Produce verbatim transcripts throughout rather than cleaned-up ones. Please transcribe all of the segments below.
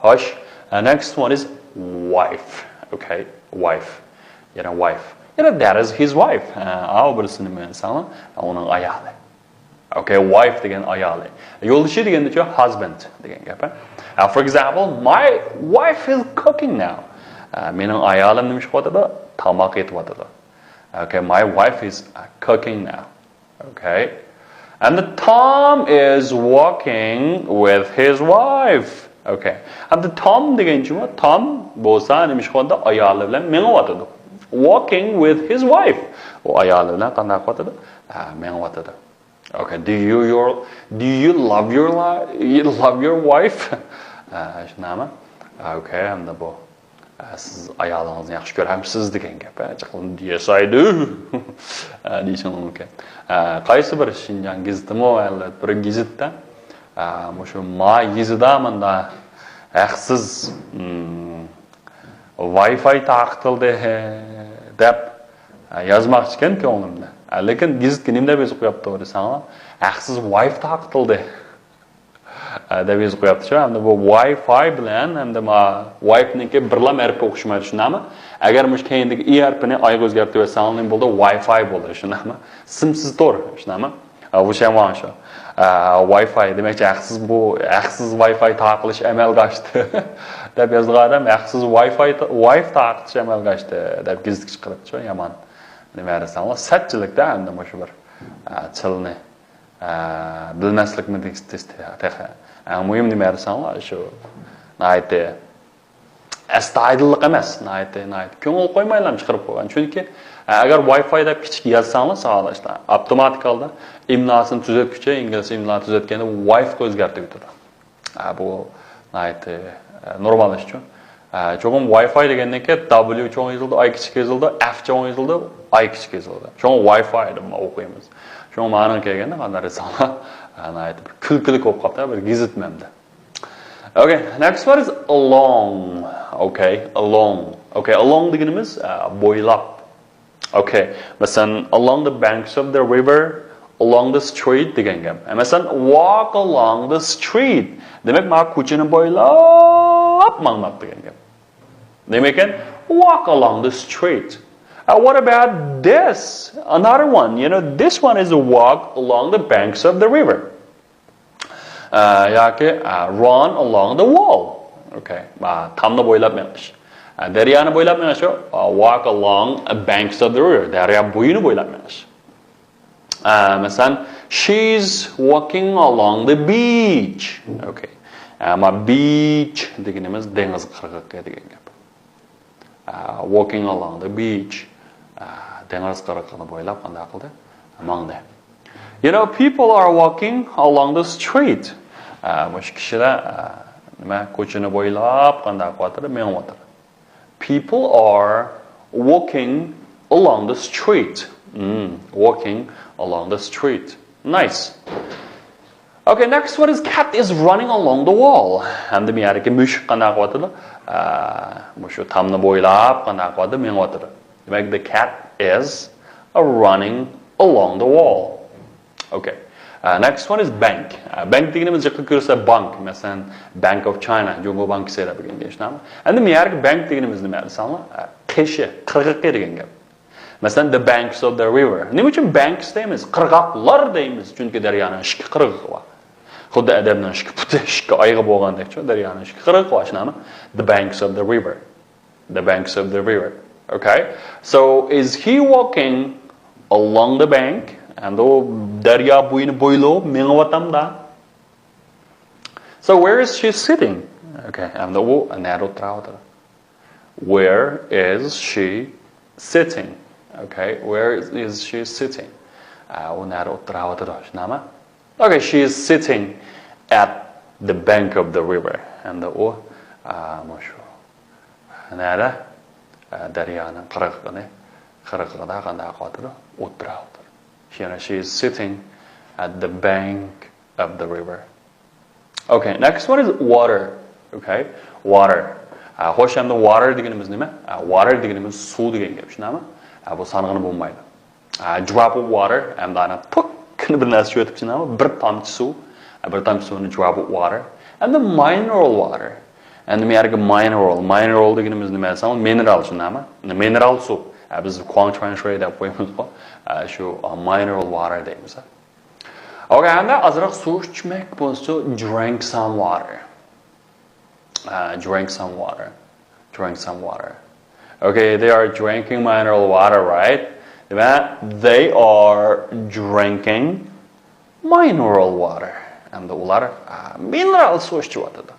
خوش. Uh, next one is wife. Okay, wife. يەنە wife. يەنە that is his wife. ئاۋۇ بىرسىنى مەنسەڭلار، ئۇنىڭ ئايالى. Okay, wife دېگەن ئايالى. يولدىشى دېگەندىچۇ husband دېگەن گەپ. Uh, for example, my wife is cooking now. Uh, مېنىڭ ئايالىم نېمە ئىش قىلىۋاتىدۇ؟ تاماق ئېتىۋاتىدۇ. Okay, my wife is uh, cooking now. Okay. And the Tom is walking with his wife. Okay. And the Tom دېگەنچىمۇ، تام بولسا نېمە ئىش قىلىۋاتىدۇ؟ ئايالى بىلەن مېڭىۋاتىدۇ. Walking with his wife. ئۇ ئايالى بىلەن قانداق قىلىۋاتىدۇ؟ ھە، مېڭىۋاتىدۇ. Okay. Do you your do you love your li you love your wife? ھە، شۇنداقمۇ؟ Okay. ئەمدى بۇ ئە، سىز ئايالىڭىزنى ياخشى كۆرەمسىز دېگەن گەپ، ھە، چىقىپ، Yes, I do. ئە، دېيىشىڭىز مۇمكىن. ئە، قايسى بىر شىنجاڭ گېزىتىمۇ، ئەلۋەتتە، بىر گېزىتتە، ئە، مۇشۇ ما يېزىدا ماندا ھەقسىز، م، ۋاي فاي تارقىتىلدى، دەپ، ئە، يازماقچىكەن كۆڭلۈمدە. ئە، لېكىن گېزىتكە نېمە دەپ يېزىپ قويۇپتۇ دېسەڭلار، ھەقسىز ۋاي فاي تارقىتىلدى. ئە، دەپ يېزىپ قويۇپتۇ شۇ. ئەمدى بۇ ۋاي فاي بىلەن، ئەمدى ما ۋايفنىڭكى بىرلا ھەرپى ئوخشىمايدۇ، شۇنداقمۇ؟ ئەگەر مۇشۇ كەينىدىكى ئى ھەرپىنى ئايغا ئۆزگەرتىۋەتسەڭ، نېمە بولىدۇ؟ ۋاي فاي بولىدۇ، شۇنداقمۇ؟ سىمسىز تور، شۇنداقمۇ؟ ئە، بۇ شەيۋاڭ شۇ. ئە، ۋاي فاي، دېمەكچى، ھەقسىز بۇ، ھەقسىز ۋاي فاي تارقىلىش ئەمەلگە ئاشتى. دەپ يازىدىغان ئادەم، ھەقسىز ۋاي فاي، ۋاي فاي تارقىتىش ئەمەلگە ئاشتى، دەپ گېزىتكە چىقىرىپتۇ شۇ، يامان. نېمە دېسەڭلار، سەتچىلىكتە ئەمدى مۇشۇ بىر، ئە، تىلنى ئە، بىلمەسلىكمۇ تېخى. ئەڭ مۇھىم نېمە دېسەڭلار، شۇ ناھايىتى ئەستايىدىللىق ئەمەس، ناھايىتى، ناھايىتى كۆڭۈل قويمايلا چىقىرىپ قويغان. چۈنكى، ئە، ئەگەر ۋاي فاي دەپ كىچىك يازساڭلار، ساۋاقداشلار، ئاپتوماتىكالدا ئىملاسىنى تۈزەتكۈچە، ئىنگلىز ئىملا تۈزەتكەندە ۋايفقا ئۆزگەرتىۋېتىدۇ. ئە، بۇ ناھايىتى، ئە، نورمال ئىشچۇ. ئە، چوقۇم ۋاي فاي دېگەندىن كېيىن دابليۇ چوڭ يېزىلىدۇ، ئاي كىچىك يېزىلىدۇ، ئەف چوڭ يېزىلىدۇ، ئاي كىچىك يېزىلىدۇ. شۇڭا ۋاي فاي دەپ ئوقۇيمىز. شۇڭا مانا كەلگەندە قانداق دېسەڭلار، ئە، ناھايىتى بىر كۈلكىلىك بولۇپ قاپتۇ، بىر گېزىت مەندە. Okay, next one is along. Okay, along. Okay, along دېگىنىمىز، ئە، بويلاپ. Okay. مەسىلەن، along the banks of the river, along the street دېگەن گەپ. مەسىلەن، walk along the street. دېمەك، مانا كوچىنى بويلاپ ماڭماق دېگەن گەپ. نېمە ئىكەن؟ Walk along the street. Uh, what about this? Another one. You know, this one is a walk along the banks of the river. ئە، ياكى، ئە، run along the wall. Okay. ئە، تامنى بويلاپ مېڭىش. ئە، دەريانى بويلاپ مېڭىش، ئە، walk along the banks of the river. دەريا بويىنى بويلاپ مېڭىش. ئە، مەسىلەن، she's walking along the beach. Okay. ئە، ما beach دېگىنىمىز دېڭىز قىرغىقى دېگەن گەپ. ئە، walking along the beach. ئە، دېڭىز قىرغىقىنى بويلاپ قانداق قىلدى؟ ماڭدى. You know, people are walking along the street. ئە، مۇشۇ كىشىلەر، ئە، نېمە، كوچىنى بويلاپ قانداق قىلىۋاتىدۇ؟ مېڭىۋاتىدۇ. People are walking along the street. Hmm, walking along the street. Nice. Okay, next one is cat is running along the wall. ئەمدى بۇ يەردىكى مۈشۈك قانداق قىلىۋاتىدۇ؟ ئە، مۇشۇ تامنى بويلاپ قانداق قىلىۋاتىدۇ؟ مېڭىۋاتىدۇ. دېمەك، the cat is running along the wall. Okay. ئە، next one is bank. ئە، bank دېگىنىمىز جىققا كۆرسە بانك. مەسىلەن، Bank of China، جۇڭگو بانكىسى دەپ بىلگەن ئىشنى. ئەمدى بۇ يەردىكى bank دېگىنىمىز نېمە دېسەڭلار؟ ئە، قېشى، قىرغىقى دېگەن گەپ. مەسىلەن، the banks of the river. نېمە ئۈچۈن banks دەيمىز؟ قىرغاقلار دەيمىز. چۈنكى دەريانىڭ ئىككى قىرغىقى بار. خۇددى ئادەمنىڭ ئىككى پۇتى، ئىككى ئايىغى بولغاندەكچۇ، دەريانىڭ ئىككى قىرغىقى بار، شۇنداقمۇ؟ The banks of the river. The banks of the river. Okay? So, is he walking along the bank? ئەمدى ئۇ دەريا بويىنى بويلاپ مېڭىۋاتامدا؟ So, where is she sitting? Okay, ئەمدى ئۇ نەدە ئولتۇراۋاتىدۇ؟ Where is she sitting? Okay, where is she sitting? ئە، ئۇ نەدە ئولتۇراۋاتىدۇ، شۇنداقمۇ؟ Okay, she is sitting at the bank of the river. ئەمدى ئۇ، ئە، مۇشۇ نەدە؟ ئە، دەريانىڭ قىرغىقىنى، قىرغىقىدا قانداق قىلىۋاتىدۇ؟ ئولتۇراۋاتىدۇ. You know, she is sitting at the bank of the river. Okay, next one is water. Okay, water. ئە، خوش، ئەمدى water دېگىنىمىز نېمە؟ ئە، water دېگىنىمىز سۇ دېگەن گەپ، شۇنداقمۇ؟ ئە، بۇ سانىغىلى بولمايدۇ. ئە، drop of water، ئەمدى ئانا پوككىنە بىر نەرسە چۈشۈۋېتىپ، شۇنداقمۇ؟ بىر تامچە سۇ. ئە، بىر تامچە سۇنى drop of water. ئەمدى mineral water. ئەمدى مەيەرگە mineral. Mineral دېگىنىمىز نېمە دېسەڭ، مىنېرال، شۇنداقمۇ؟ مىنېرال سۇ. ئە، بىز kuang chuan shui دەپ قويىمىزغۇ. ئە، شۇ، ئە، mineral water دەيمىز. Okay، ئەمدى ئازراق سۇ ئىچمەك بولسا، drink some water. ئە، drink some water. Drink some water. Okay, they are drinking mineral water, right? دېمەك، they are drinking mineral water. ئەمدى ئۇلار، ئە، مىنېرال سۇ ئىچىۋاتىدۇ.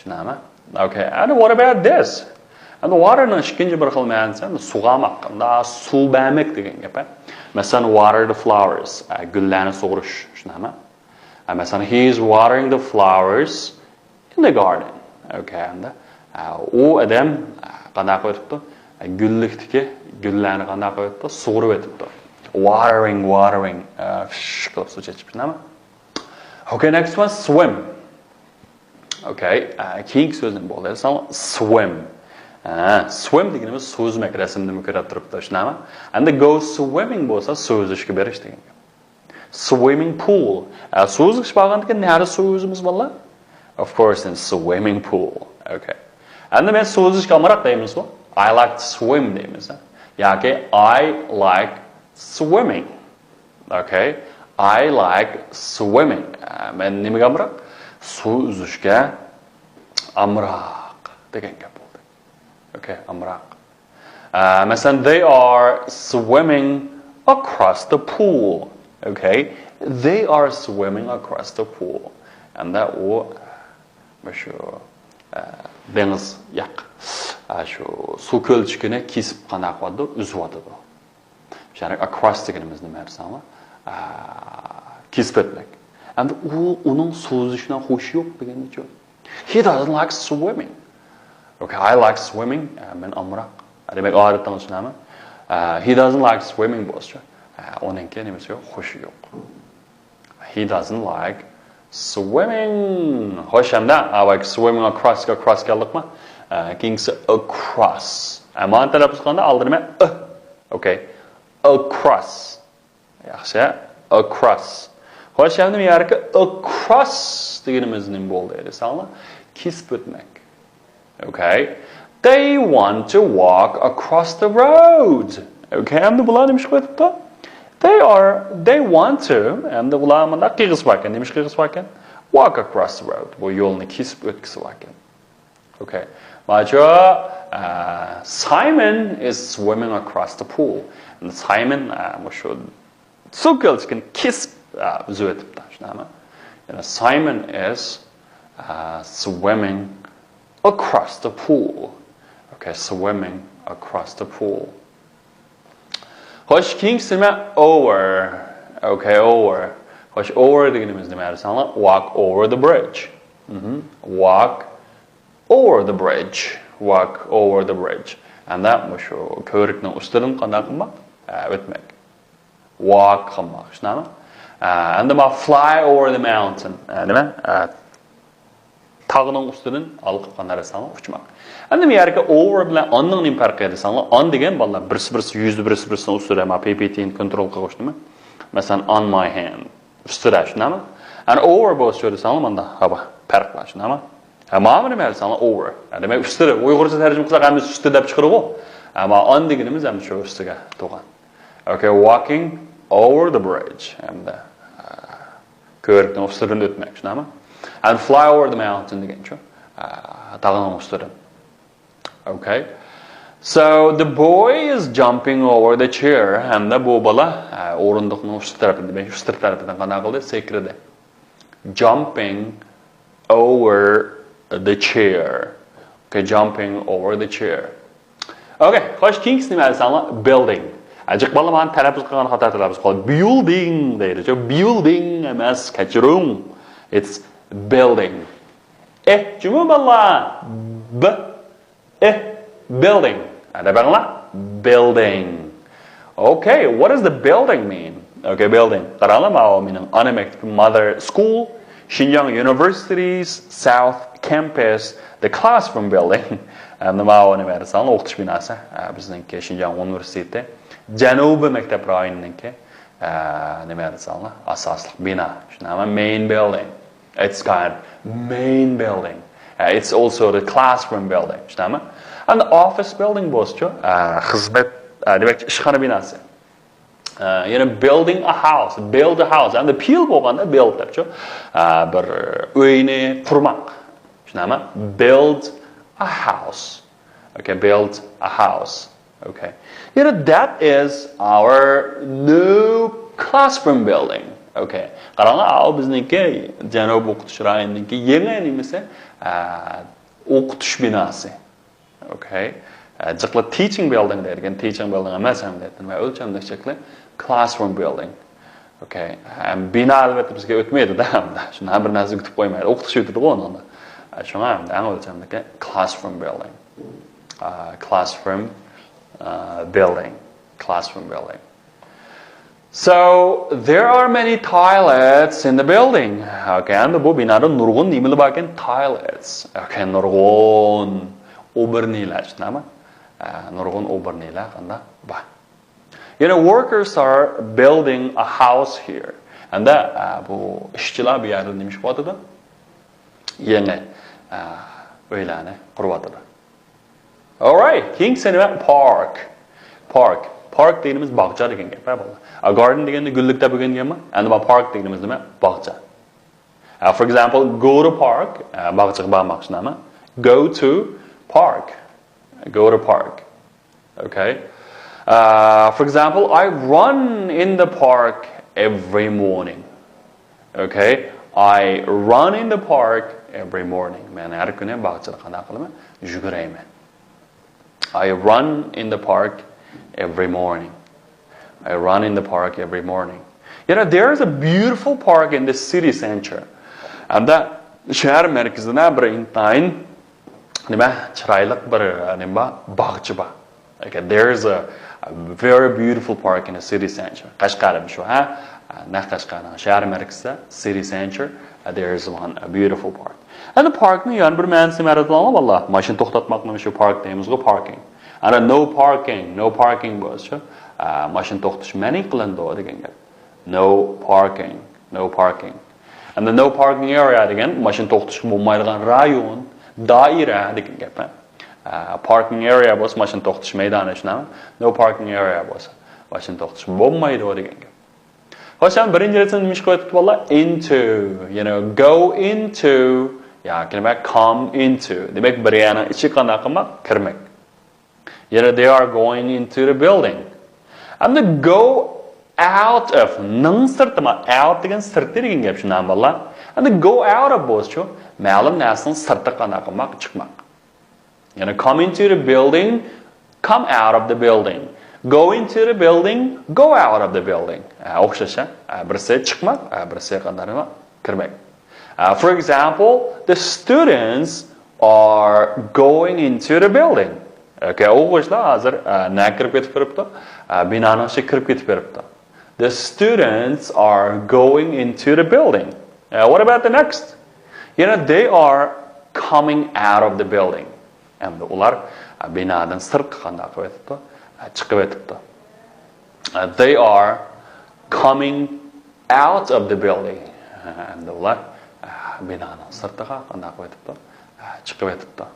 شۇنداقمۇ؟ Okay, and what about this? ئەمدى water نىڭ ئىككىنچى بىر خىل مەنىسى ئەمدى سۇغارماق، ئەمدى سۇ بەرمەك دېگەن گەپ. مەسىلەن، water the flowers، ئە، گۈللەرنى سۇغۇرۇش، شۇنداقمۇ؟ ئە، مەسىلەن، he is watering the flowers in the garden. Okay، ئەمدى، ئە، ئۇ ئادەم، ئە، قانداق قىلىۋېتىپتۇ؟ ئە، گۈللۈكتىكى گۈللەرنى قانداق قىلىۋېتىپتۇ؟ سۇغۇرۇۋېتىپتۇ. Watering, watering. ئە، فىش قىلىپ سۇ چېچىپ، شۇنداقمۇ؟ Okay, next one, swim. Okay, ئە، كېيىنكى سۆز نېمە بولدى دېسەڭ، swim. ئە، swim دېگىنىمىز سۇ ئۈزمەك، رەسىمدىمۇ كۆرۈپ تۇرۇپتۇ، شۇنداقمۇ؟ ئەمدى go swimming بولسا سۇ ئۈزۈشكە بېرىش دېگەن گەپ. Swimming pool. ئە، سۇ ئۈزۈش بارغاندىكىن نەدە سۇ ئۈزىمىز بالىلار؟ Of course, in swimming pool. Okay. ئەمدى مەن سۇ ئۈزۈشكە ئامراق دەيمىزغۇ؟ I like to swim دەيمىز. ياكى I like swimming. Okay. I like swimming. ئە، مەن نېمىگە ئامراق؟ سۇ ئۈزۈشكە ئامراق دېگەن گەپ بولدى. Okay، ئامراق. ئە، مەسىلەن، they are swimming across the pool. Okay, they are swimming across the pool. ئەمدى ئۇ، مۇشۇ، ئە، دېڭىز ياق، ئە، شۇ سۇ كۆلچىكىنى كېسىپ قانداق قىلىۋاتىدۇ؟ ئۈزۈۋاتىدۇ. يەنى across دېگىنىمىز نېمە دېسەڭلار؟ ئە، كېسىپ ئۆتمەك. ئەمدى ئۇ، ئۇنىڭ سۇ ئۈزۈشىدىن خۇشى يوق دېگەننىچۇ؟ He doesn't like swimming. Okay, I like swimming. ئە، مەن ئامراق. دېمەك، ئادەتتە شۇنداقمۇ؟ ئە، he doesn't like swimming بولسىچۇ؟ ئە، ئۇنىڭكى نېمىسى يوق؟ خۇشى يوق. He doesn't like swimming. خوش، ئەمدى، ئە، بايىقى swimming across، across كەلدۇقمۇ؟ ئە، كېيىنكىسى across. ئە، مانا تەلەپپۇز قىلغاندا ئالدى نېمە؟ ئى. Okay. Across. ياخشى. Across. خوش، ئەمدى بۇ يەردىكى across دېگىنىمىز نېمە بولدى دېسەڭلار؟ كېسىپ ئۆتمەك. Okay. They want to walk across the road. Okay، ئەمدى بۇلار نېمە ئىش قىلىۋېتىپتۇ؟ They are, they want to، ئەمدى بۇلار مۇنداق قىلغۇسى باركەن. نېمە ئىش قىلغۇسى باركەن؟ Walk across the road. بۇ يولنى كېسىپ ئۆتكۈسى باركەن. Okay. ماچۇ، ئە، Simon is swimming across the pool. Simon، ئە، مۇشۇ سۇ كۆلچىكىنى كېسىپ، ئە، ئۈزۈۋېتىپتۇ، شۇنداقمۇ؟ يەنى Simon is، ئە، swimming across the pool. Okay, swimming across the pool. خوش، كېيىنكىسى نېمە؟ Over. Okay, over. خوش، over دېگىنىمىز نېمە دېسەڭلار؟ Walk over the bridge. مهم. Walk over the bridge. Walk over the bridge. ئەمدى مۇشۇ كۆۋرۈكنىڭ ئۈستىدىن قانداق قىلماق؟ ئە، ئۆتمەك. Walk قىلماق، شۇنداقمۇ؟ ئە، ئەمدى ما fly over the mountain. ئە، نېمە؟ ئە، تاغنىڭ ئۈستىدىن ھالقىپ قانداق دېسەڭلار ئۇچماق. ئەمدى بۇ يەردىكى over بىلەن on نىڭ نېمە پەرقى دېسەڭلار، on دېگەن بالىلار بىرسى بىرسى يۈزدە بىرسى بىرسىنىڭ ئۈستىدە، ما P P T نى كونترول قىلغۇچ نېمە؟ مەسىلەن، on my hand. ئۈستىدە، شۇنداقمۇ؟ ئەنە over بولسا شۇ دېسەڭلار، ماندا، ھاۋا، پەرق بار، شۇنداقمۇ؟ ھە، مانا نېمە دېسەڭلار، over. ھە، دېمەك، ئۈستىدە، ئۇيغۇرچە تەرجىمە قىلساق، ھەممىسى ئۈستىدە دەپ چىقىدىغۇ. ئەمما on دېگىنىمىز ھەم شۇ ئۈستىگە تۇغان. Okay, walking over the bridge. ھەمدە، ئە، كۆۋرۈكنىڭ ئۈستىدىن ئۆتمەك، شۇنداقمۇ؟ And fly over the mountain دېگەنچۇ؟ ئە، تاغنىڭ ئۈستىدىن. Okay. So the boy is jumping over the chair. ھەمدە بۇ بالا، ئە، ئورۇندۇقنىڭ ئۈستى تەرىپىدىن، دېمەك، ئۈستى تەرىپىدىن قانداق قىلدى؟ سەكرىدى. Jumping over the chair. Okay, jumping over the chair. Okay, خوش، كېيىنكىسى نېمە دېسەڭلار؟ Building. ئەجىق بالا مانا تەلەپپۇز قىلغان خاتا تەلەپپۇز قىلغان. Building دەيدىچۇ. Building ئەمەس، كەچۈرۈڭ. It's building. ئېھ، جۇمۇ بالىلار. ب. ئېھ، building. ھە، دەپ بېقىڭلار. Building. Okay, what does the building mean? Okay, building. قاراڭلار، ماۋۇ مېنىڭ ئانا مەكتىپىم، mother school، Xinjiang University's South Campus, the classroom building. ئەمدى ماۋۇ نېمە دېسەڭلار، ئوقۇتۇش بىناسى. ھە، بىزنىڭكى شىنجاڭ ئۇنىۋېرسىتېتى جەنۇبىي مەكتەپ رايونىنىڭكى، ئە، نېمە دېسەڭلار، ئاساسلىق بىنا. شۇنداقمۇ؟ Main building. It's called main building. Uh, it's also the classroom building. چۈشەندىڭىزمۇ؟ And the office building بولسىچۇ، uh, خىزمەت، uh, دېمەك، ئىشخانا بىناسى. Uh, يەنە building a house, build a house. ئەمدى پېئىل بولغاندا build دەپچۇ. Uh, بىر ئۆينى قۇرماق. چۈشەندىڭىزمۇ؟ Build a house. Okay, build a house. Okay. You know, that is our new classroom building. Okay. قاراڭلار، ئاۋۇ بىزنىڭكى جەنۇب ئوقۇتۇش رايونىنىڭكى يېڭى نېمىسى، ئە، ئوقۇتۇش بىناسى. Okay. ئە، جىقلا teaching building دەيدىكەن، teaching building ئەمەس ھەم دەيدۇ. نېمە ئۆلچەملىك جىقلا classroom building. Okay. ھەم بىنا ئەلۋەتتە بىزگە ئۆتمەيدۇ-دە، ھەمدە شۇنى ھەم بىر نەرسە كۆتۈپ قويمايدۇ. ئوقۇتۇش ئۆتىدىغۇ ئۇنىڭدا. ئە، شۇڭا ھەمدە ئەڭ ئۆلچەملىكى classroom building. Uh, classroom, uh, building. Classroom building. So, there are many toilets in the building. Okay, ئەمدى بۇ بىنادا نۇرغۇن نېمىلەر باركەن؟ Toilets. Okay, نۇرغۇن ئوبورنىيلار، چۈشەندىڭىزمۇ؟ ئە، نۇرغۇن ئوبورنىيلار قانداق بار. You know, workers are building a house here. ھەمدە، ئە، بۇ ئىشچىلار بۇ يەردە نېمە ئىش قىلىۋاتىدۇ؟ يېڭى، ئە، ئۆيلەرنى قۇرۇۋاتىدۇ. Alright، كېيىنكىسى نېمە؟ Park. Park. Park دېگىنىمىز باغچا دېگەن گەپ، ھە، بالىلار. A garden دېگەندە گۈللۈك دەپ ئۆگەنگەنمۇ؟ ئەمدى بۇ park دېگىنىمىز نېمە؟ باغچا. Uh, for example, go to park. Uh, باغچىغا بارماق، چۈشەندىڭىزمۇ؟ Go to park. Go to park. Okay. Uh, for example, I run in the park every morning. Okay. I run in the park every morning. مەن ھەر كۈنى باغچىدا قانداق قىلىمەن؟ يۈگۈرەيمەن. I run in the park every morning. I run in the park every morning. You know, there is a beautiful park in the city center. ھەمدە شەھەر مەركىزىدە بىر ئىنتايىن نېمە، چىرايلىق بىر، نېمە بار؟ باغچە بار. Okay, there is a, a very beautiful park in the city center. قەشقەردىمۇ شۇ، ھە؟ نەق قەشقەرنىڭ شەھەر مەركىزىدە، city center, uh, there is one, a beautiful park. ئەمدى parkنىڭ يەنە بىر مەنىسى نېمە دەپ بولىدۇ، بالىلار؟ ماشىنا توختاتماقنى شۇ park دەيمىزغۇ، parking. ئەنە no parking، no parking بولسىچۇ، ئە، ماشىنا توختىتىش مەنئى قىلىنىدۇ دېگەن گەپ. No parking، no parking. ئەمدى no parking area دېگەن ماشىنا توختىتىشقا بولمايدىغان رايون، دائىرە دېگەن گەپ، ھە. ئە، parking area بولسا ماشىنا توختىتىش مەيدانى، شۇنداقمۇ؟ No parking area بولسا ماشىنا توختىتىشقا بولمايدۇ دېگەن گەپ. خوش، ئەمدى بىرىنچى رەسىمدە نېمە ئىش قىلىۋېتىپتۇ بالىلار؟ Into، يەنى go into ياكى نېمە، come into. دېمەك، بىر يەرنىڭ ئىچىگە قانداق قىلماق؟ كىرمەك. يەنى they are going into the building. ئەمدى go out of نىڭ سىرتى ما، out دېگەن سىرتى دېگەن گەپ، شۇنداقمۇ بالىلار؟ ئەمدى go out of بولسىچۇ، مەلۇم نەرسىنىڭ سىرتىغا قانداق قىلماق؟ چىقماق. يەنى come into the building، come out of the building. Go into the building، go out of the building. ئە، ئوخشاش، ھە؟ ئە، بىرسى چىقماق، ئە، بىرسى قانداق نېمە؟ كىرمەك. ئە، for example, the students are going into the building. Okay، ئوقۇغۇچىلار ھازىر، ئە، نەگە كىرىپ كېتىپ بېرىپتۇ؟ ئە، بىنانىڭ ئىچىگە كىرىپ كېتىپ بېرىپتۇ. The students are going into the building. Uh, what about the next? You know, they are coming out of the building. ئەمدى ئۇلار، ئە، بىنادىن سىرتقا قانداق قىلىۋېتىپتۇ؟ ئە، چىقىۋېتىپتۇ. ئە، they are coming out of the building. ئەمدى ئۇلار، ئە، بىنانىڭ سىرتىغا قانداق قىلىۋېتىپتۇ؟ ئە، چىقىۋېتىپتۇ.